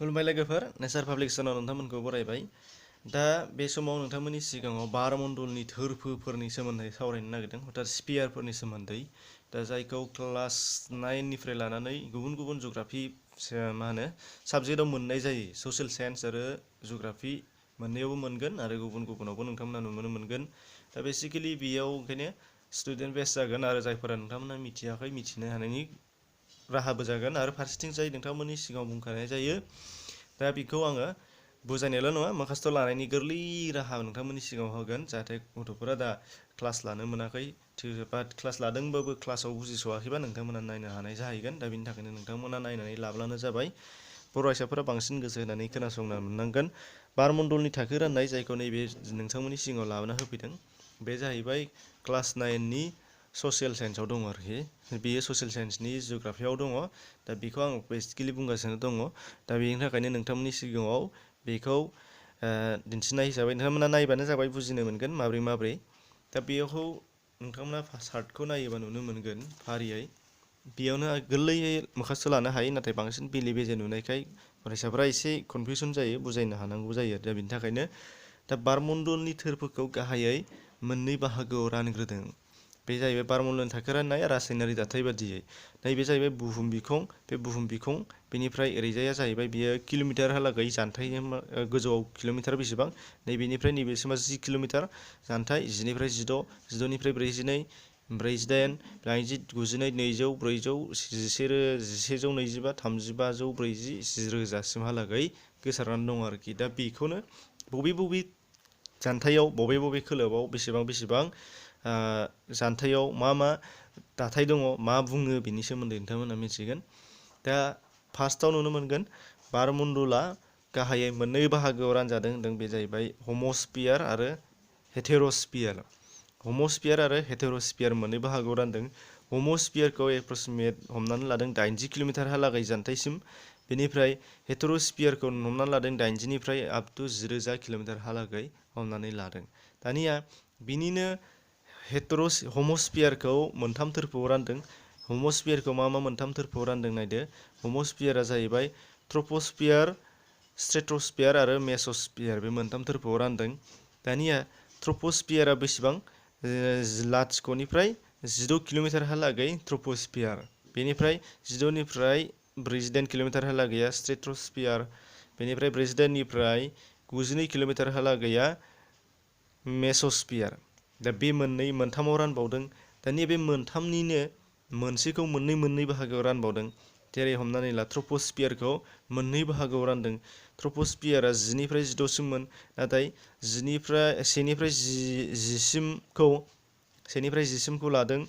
खुलुमबाय लोगोफोर, नेचार पाब्लिकेसनाव नोंथांमोनखौ बरायबाय। दा बे समाव नोंथांमोननि सिगाङाव बारमण्डलनि थोरफोफोरनि सोमोन्दै सावरायनो नागिरदों, अर्थात स्पियारफोरनि सोमोन्दै। दा जायखौ क्लास 9 निफ्राय लानानै गुबुन गुबुन जुग्राफि साबजेक्टआव मोननाय जायो। ससियेल साइन्स आरो जुग्राफि मोननैयावबो मोनगोन आरो गुबुन गुबुनावबो नोंथांमोना नुनो मोनगोन। दा बेसिकेलि बेयाव ओंखायनो स्टुडेन्ट बेस जागोन आरो जायफोरा नोंथांमोना मिथियाखै मिथिनो हानायनि राहाबो जागोन आरो फारसेथिं जाय नोंथांमोननि सिगाङाव बुंखानाय जायो। दा बेखौ आङो बुजायनायल' नङा, माखासे लानायनि गोरलै राहा नोंथांमोननि सिगाङाव होगोन, जाहाथे गथ'फोरा दा क्लास लानो मोनाखै बा क्लास लादोंबाबो क्लासाव बुजिस'वाखैबा नोंथांमोना नायनो हानाय जाहैगोन। दा बेनि थाखायनो नोंथांमोना नायनानै लाब्लानो जाबाय। फरायसाफोरा बांसिन गोसो होनानै खोनासंना मोननांगोन। बारमण्डलनि थाखो राननाय, जायखौ नैबे नोंथांमोननि सिगाङाव लाबोना होफैदों, बे जाहैबाय क्लास 9 नि ससियेल साइन्सआव दङ आरोखि। बेयो ससियेल साइन्सनि जुग्राफियाव दङ। दा बेखौ आं बेसिकेलि बुंगासिनो दङ। दा बेनि थाखायनो नोंथांमोननि सिगाङाव बेखौ दिन्थिनाय हिसाबै नोंथांमोना नायबानो जाबाय, बुजिनो मोनगोन माब्रै माब्रै। दा बेयाव नोंथांमोना चार्टखौ नायोबा नुनो मोनगोन फारियै। बेयावनो गोरलैयै मोखास्थ' लानो हायो, नाथाय बांसिन बेले बेजे नुनायखाय फरायसाफोरा एसे कनफिउसन जायो, बुजायनो हानांगौ जायो। दा बेनि थाखायनो दा बारमण्डलनि थोरफोखौ गाहायै मोननै बाहागोआव रानग्रोदों। बे जाहैबाय बारमण्डलनि थाखो राननाय रासायनारि दाथाय बादियै। नैबे जाहैबाय बुहुम बिखं। बे बुहुम बिखं बेनिफ्राय ओरैजाया जाहैबाय बियो किल'मिटारहालागै जानथाय, गोजौआव किल'मिटार बेसेबां, नैबेनिफ्राय नैबेसिमा 10 किल'मिटार जानथाय, 10निफ्राय 16, 16निफ्राय 42, 48, 80, 99, 200, 400, 1125, 3540, 10,000सिमहालागै गोसारनानै दङ आरोखि। दा बेखौनो बबे बबे जानथायाव, बबे बबे खोलोबाव बेसेबां बेसेबां जानथायाव मा मा दाथाय दङ, मा बुङो, बेनि सोमोन्दै नोंथांमोना मिथिगोन। दा फार्स्टआव नुनो मोनगोन बारमण्डला गाहायै मोननै बाहागोआव रानजादों होनदों। बे जाहैबाय हमस्फियार आरो हेटेर'स्फियार। हमस्फियार आरो हेटेर'स्फियार मोननै बाहागोआव रानदों। हमस्फियारखौ एप्रक्सिमेट हमनानै लादों 80 किल'मिटारहालागै जानथायसिम। बेनिफ्राय हेटेर'स्फियारखौ हमनानै लादों 80निफ्राय आप टु 10,000 किल'मिटारहालागै हमनानै लादों। दानिया बिनिनो हमस्फियारखौ मोनथाम थोरफोआव रानदों। हमस्फियारखौ मा मा मोनथाम थोरफोआव रानदों नायदो। हमस्फियारा जाहैबाय ट्रप'स्फियार, स्ट्रेट'स्फियार आरो मेस'स्फियार, बे मोनथाम थोरफोआव रानदों। दानिया ट्रप'स्फियारा बेसेबां, 0निफ्राय 16 किल'मिटारहालागै ट्रप'स्फियार। बेनिफ्राय 16निफ्राय 48 किल'मिटारहालागैया स्ट्रेट'स्फियार। बेनिफ्राय 48निफ्राय 92 किल'मिटारहालागैया मेस'स्फियार। दा बे मोनथामाव रानबावदों। दानिया बे मोनथामनिनो मोनसेखौ मोननै बाहागोआव रानबावदों। जेरै हमनानै ला ट्रप'स्फियारखौ मोननै बाहागोआव रानदों। ट्रप'स्फियारा 10निफ्राय 16सिममोन, नाथाय 1निफ्राय 10सिमखौ लादों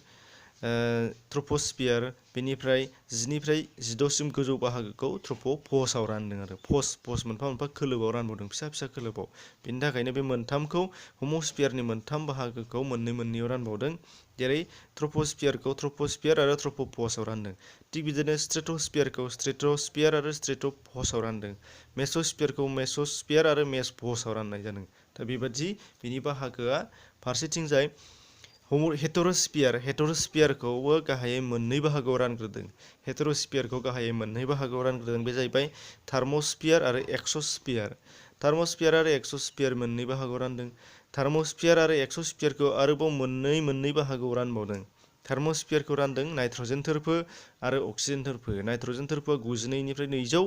ट्रप'स्फियार। बेनिफ्राय 10निफ्राय 16सिम गोजौ बाहागोखौ ट्रप'पसआव रानदों आरो पस मोनफा मोनफा खोलोबाव रानबावदों, फिसा फिसा खोलोबाव। बेनि थाखायनो बे मोनथामखौ हमस्फियारनि मोनथाम बाहागोखौ मोननैयाव रानबावदों। जेरै ट्रप'स्फियारखौ ट्रप'स्फियार आरो ट्रप'पसआव रानदों। थिग बिदिनो स्ट्रेट'स्फियारखौ स्ट्रेट'स्फियार आरो स्ट्रेट'पसआव रानदों। मेस'स्फियारखौ मेस'स्फियार आरो मेस'पसआव राननाय जादों। दा बेबादि बिनि बाहागोआ फारसेथिंजाय हेटेर'स्फियारखौबो गाहायै मोननै बाहागोआव रानग्रोदों। हेटेर'स्फियारखौ गाहायै मोननै बाहागोआव रानग्रोदों। बे जाहैबाय थार्मस्फियार आरो एक्सस्फियार। थार्मस्फियार आरो एक्सस्फियार मोननै बाहागोआव रानदों। थार्मस्फियार आरो एक्सस्फियारखौ आरोबाव मोननै बाहागोआव रानबावदों। थार्मस्फियारखौ रानदों नाइट्रजेन थोरफो आरो अक्सिजेन थोरफो। नाइट्रजेन थोरफोआ 92निफ्राय 200,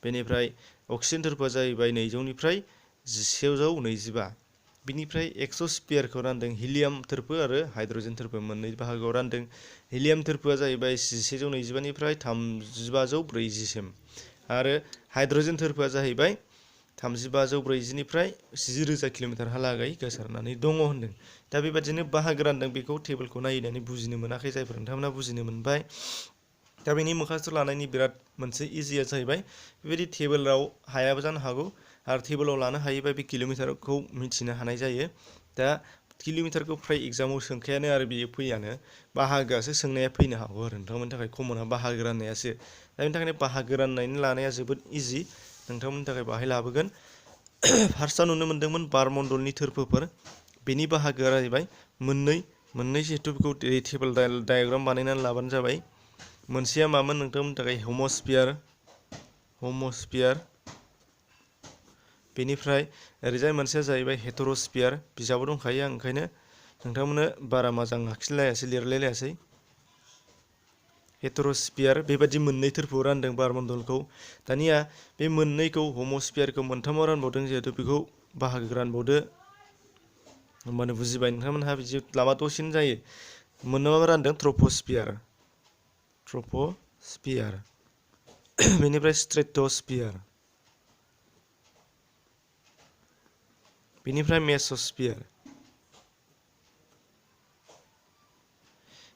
बेनिफ्राय अक्सिजेन थोरफोआ जाहैबाय 200निफ्राय 1125। बिनिफ्राय एक्सस्फियारखौ रानदों हिलियाम थोरफो आरो हाइड्रजेन थोरफो मोननै बाहागोआव रानदों। हिलियाम थोरफोआ जाहैबाय 1125निफ्राय 3540सिम आरो हाइड्रजेन थोरफोआ जाहैबाय 3540निफ्राय 10,000 किल'मिटारहालागै गोसारनानै दङ होनदों। दा बेबादिनो बाहागो रानदों। बेखौ टेबोलखौ नायनानै बुजिनो मोनाखै जायफोर नोंथांमोना बुजिनो मोनबाय। दा बेनि मोखास्थ' लानायनि बिराद मोनसे इजिया जाहैबाय, बेबायदि टेबोलाव हायाबो जानो हागौ आरो टेबोलाव लानो हायोबा बे किल'मिटारखौ मिथिनो हानाय जायो। दा किल'मिटारखौ फ्राय एग्जामाव सोंखायानो आरो बेयो फैयानो, बाहागोआसो सोंनाया फैनो हागौ आरो नोंथांमोननि थाखाय कमना बाहागो राननायासो। दा बेनि थाखायनो बाहागो राननायनि लानाया जोबोद इजि, नोंथांमोननि थाखाय बाहाय लाबोगोन। फार्स्टआव नुनो मोन्दोंमोन बारमण्डलनि थोरफोफोर। बेनि बाहागोआ जाहैबाय मोननै जिहेथु बेखौ टेबोल डायाग्राम बानायनानै लाबानो जाबाय। मोनसेया मामोन नोंथांमोननि थाखाय हमस्फियार बेनिफ्राय ओरैजाय मोनसेया जाहैबाय हेटेर'स्फियार बिजाबाव दंखायो आं ओंखायनो नोंथांमोननो बारा मोजां आखिलायासै लिरलायलायासै। हेटेर'स्फियार बेबादि मोननै थोरफोआव रानदों बारमण्डलखौ। दानिया बे मोननैखौ हमस्फियारखौ मोनथामाव रानबावदों जिहेतु बेखौ बाहागो रानबावदो होमबानो बुजिबाय नोंथांमोनहा बिदि लाबा दसेनो जायो। मोननामा रानदों ट्रप'स्फियार बेनिफ्राय स्ट्रेट'स्फियार बेनिफ्राय मेस'स्फियार।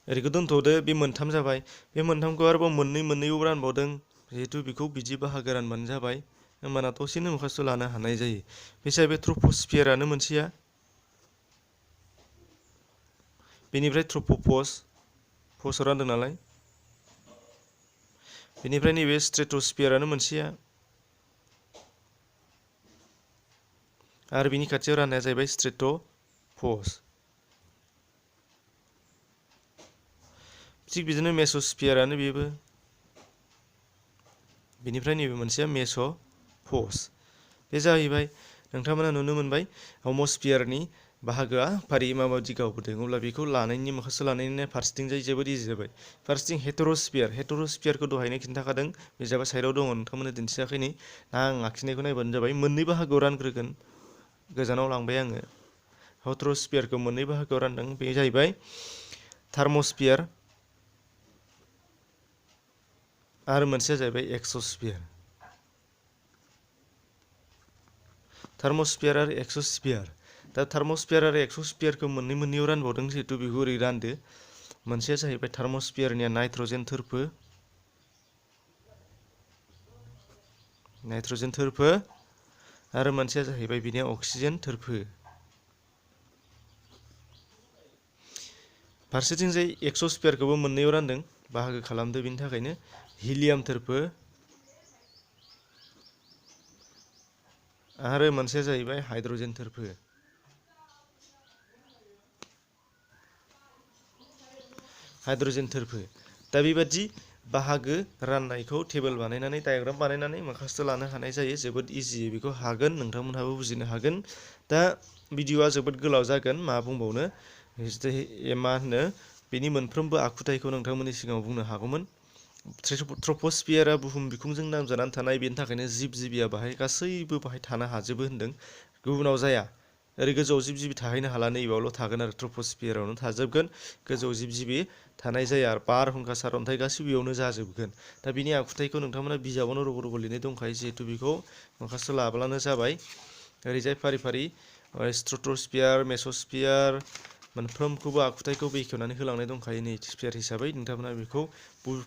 ओरैखौ दोनथ'दो बे मोनथाम जाबाय। बे मोनथामखौ आरोबाव मोननैयाव रानबावदों जिहेतु बेखौ बिदि बाहागो रानबानो जाबाय होमबाना दसेनो मुखास्थ' लानो हानाय जायो। बे जाहैबाय ट्रप'स्फियारानो मोनसेया। बेनिफ्राय पस्टआव रानदों नालाय। बेनिफ्राय नैबे स्ट्रेट'स्फियारानो मोनसेया। आरो बिनि खाथियाव राननाया जाहैबाय स्ट्रेट'प'स। थिग बिदिनो मेस'स्फियारानो बेबो। बेनिफ्राय नैबे मोनसेया मेस'पस। बे जाहैबाय नोंथांमोना नुनो मोनबाय हमस्फियारनि बाहागोआ फारियै माबायदि गावबोदों। अब्ला बेखौ लानायनि मुखास्थ' लानायनि फारसेथिंजाय जोबोद इजि जाबाय। फारसेथिं हेटेर'स्फियारखौ दहायनो खिन्थाखादों बिजाबा साइडआव दङ नोंथांमोननो दिन्थियाखै नै। आं आखिनायखौ नायबानो जाबाय। मोननै बाहागोआव रानग्रोगोन। गोजानाव लांबाय आङो। हेटेर'स्फियारखौ मोननै बाहागोआव रानदों। बे जाहैबाय थार्मस्फियार आरो मोनसेया जाहैबाय एक्सस्फियार। थार्मस्फियार आरो एक्सस्फियार। दा थार्मस्फियार आरो एक्सस्फियारखौ मोननैयाव रानबावदों जिहेतु बेखौ ओरै रानदो। मोनसेया जाहैबाय थार्मस्फियारनिया नाइट्रजेन थोरफो आरो मोनसेया जाहैबाय बिनिया अक्सिजेन थोरफो। फारसेथिंजाय एक्सस्फियारखौबो मोननैयाव रानदों बाहागो खालामदो बेनि थाखायनो हिलियाम थोरफो आरो मोनसेया जाहैबाय हाइड्रजेन थोरफो। दा बेबादि बाहागो राननायखौ टेबोल बानायनानै डायग्राम बानायनानै मुखास्थ' लानो हानाय जायो। जोबोद इजि बेखौ हागोन नोंथांमोनहाबो बुजिनो हागोन। दा भिडिअ'आ जोबोद गोलाव जागोन मा बुंबावनो मा होनो बेनि मोनफ्रोमबो आखुथायखौ नोंथांमोननि सिगाङाव बुंनो हागौमोन। ट्रप'स्फियारा बुहुम बिखुंजों नांजानानै थानाय बेनि थाखायनो जिब जिबिया बाहाय गासैबो बाहाय थानो हाजोबो होनदों। गुबुनाव जाया। ओरै गोजौआव जिब जिबि थाहैनो हाला नैबावल' थागोन आरो ट्रप'स्फियारावनो थाजोबगोन। गोजौआव जिब जिबि थानाय जाया आरो बारहुंखा सारअन्थाइ गासैबो बेयावनो जाजोबगोन। दा बिनि आखुथायखौ नोंथांमोना बिजाबावनो रग' लिरनाय दंखायो जिहेतु बेखौ मुखास्थ' लाब्लानो जाबाय। ओरैजाय फारि फारि स्ट्रेट'स्फियार मेस'स्फियार मोनफ्रोमखौबो आखुथायखौ बेखेवनानै होलांनाय दंखायो नै स्फियार हिसाबै। नोंथांमोना बेखौ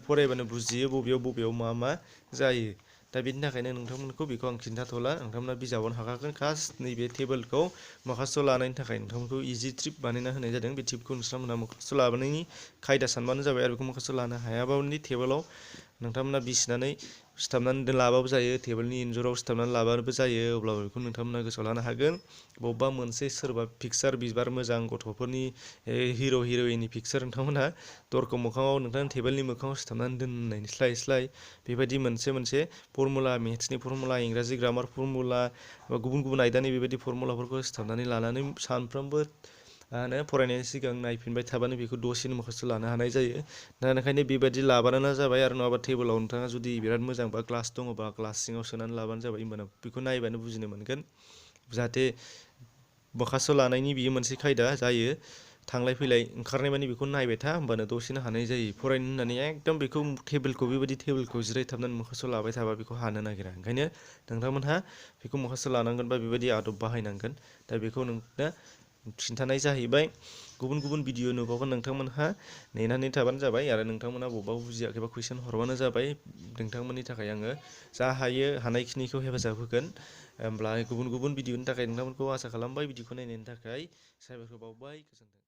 फरायबानो बुजियो बबेयाव मा जायो। दा बेनि थाखायनो नोंथांमोनखौ बेखौ आं खिन्थाथ'ला। नोंथांमोना बिजाबावनो हाखागोन। खास नैबे टेबोलखौ मुखास्थ' लानायनि थाखाय नोंथांमोनखौ इजि ट्रिक बानायना होनाय जादों। बे ट्रिकखौ नोंथांमोना मुखास्थ' लाबोनायनि खायदा सानबानो जाबाय आरो बेखौ मुखास्थ' लानो हायाबाबो टेबोलाव नोंथांमोना बिसिनानै सिथाबनानै लाबाबो जायो। टेबोलनि इन्जुराव सिथाबनानै लाबाबो जायो। अब्लाबो बेखौ नोंथांमोना गोसोआव लानो हागोन। बबेबा मोनसे सोरबा पिकचार बिबार मोजां गथ'फोरनि हिर' हिर'इननि पिकचार नोंथांमोनहा दरखं मोखाङाव नोंथां टेबोलनि मोखाङाव सिथाबनानै दोननायनि स्लाय बेबायदि मोनसे फर्मुला मेथ्सनि फर्मुला इंराजि ग्रामार फर्मुला बा गुबुन आयदानि बेबायदि फर्मुलाफोरखौ सिथाबनानै लानानै सानफ्रोमबो फरायनायनि सिगां नायफिनबाय थाबानो बेखौ दसेनो मुखास्थ' लानो हानाय जायो। दा ओंखायनो बेबायदि लाबानो जाबाय आरो नङाबा टेबोलाव नोंथाङा जुदि बिराद मोजांबा ग्लास दङबा ग्लास सिङाव सोनानै लाबानो जाबाय। होमबाना बेखौ नायबानो बुजिनो मोनगोन। जाहाथे मुखास्थ' लानायनि बियो मोनसे खायदा जायो। थांलाय फैलाय ओंखारनाय मानि बेखौ नायबाय था होमबानो दसेनो हानाय जायो। फरायनो होननानै एकदम बेखौ बेबायदि टेबोलखौ जिरायथाबनानै मुखास्थ' लाबाय थाबा बेखौ हानो नागिरा। ओंखायनो नोंथांमोनहा बेखौ मुखास्थ' लानांगोन बा बेबायदि आदब बाहायनांगोन। दा बेखौ नोंनो खिन्थानाय जाहैबाय। गुबुन भिडिअ नुबावगोन नोंथांमोनहा नेनानै थाबानो जाबाय आरो नोंथांमोनहा बबेबा बुजियाखैबा कुइसन हरबानो जाबाय। नोंथांमोननि थाखाय आङो जा हायो हानायखिनिखौ हेफाजाब होगोन। होमब्ला गुबुन भिडिअनि थाखाय नोंथांमोनखौ आसा खालामबाय भिडिअखौ नायनायनि थाखाय साबायखर बावबाय। गोजोन्थों।